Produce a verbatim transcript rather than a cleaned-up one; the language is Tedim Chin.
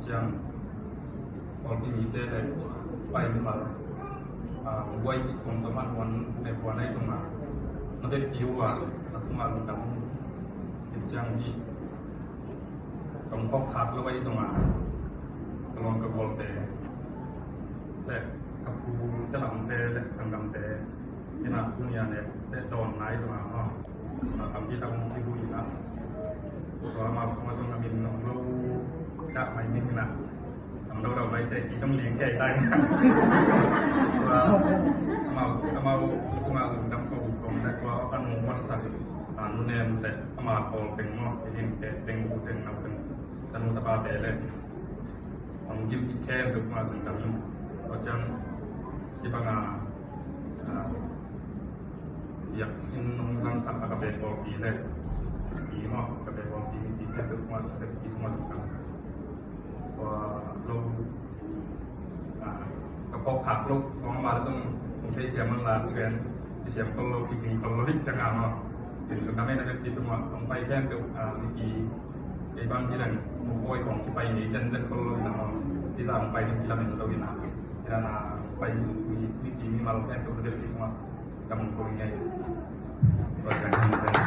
Ciang Kawlpi mite le pai mimal, ah, buai pi kong tawh man huan ne huan ai zong a, na vekpi uh a, na tungah lungdam hi. Ciang hi, kong phawk khak lo ai zong a, ka lawm ka gualte le ka pu te lamte le sanggamte, ina pu nia ne te dawn nai zong a, a tampi tak hong kibu ina. Tua amau kong a zong a min om lo dah mai min ina. Am dau dau lai te ci zong ling kei tai. Tua amau, amau tungah lungdam ko kong le tua a nu muan sak, a nu nem le ama pawl teng maw, i din te teng, bu teng, nau teng, tanu tapa te le. Hong gim i khen tuk ma zong tam in. Tua ciang i bang a, a, yak in nong zang sak a ka bek pawl pi le. Pi maw, ka bek pawl pi, pi khen tuk ma, pi ma zong tam. Tua lo, a, ka phawk khak lo, kong ma le zong, kong thei siam man la, tu gen, i siam khol lo, ki ging khol lo, hi ciang a maw. Ka men a bek pi tuk ma, kong pai khen tuk, a, mi pi, Kei bang kilang mu koi kong kipai ni zen zen kol lo ina, kizang pai ni kilamen lo ina, kilang a pai ni, ni ki mimal pen tu dek ki kuma kamu koi ngai. Tua ciang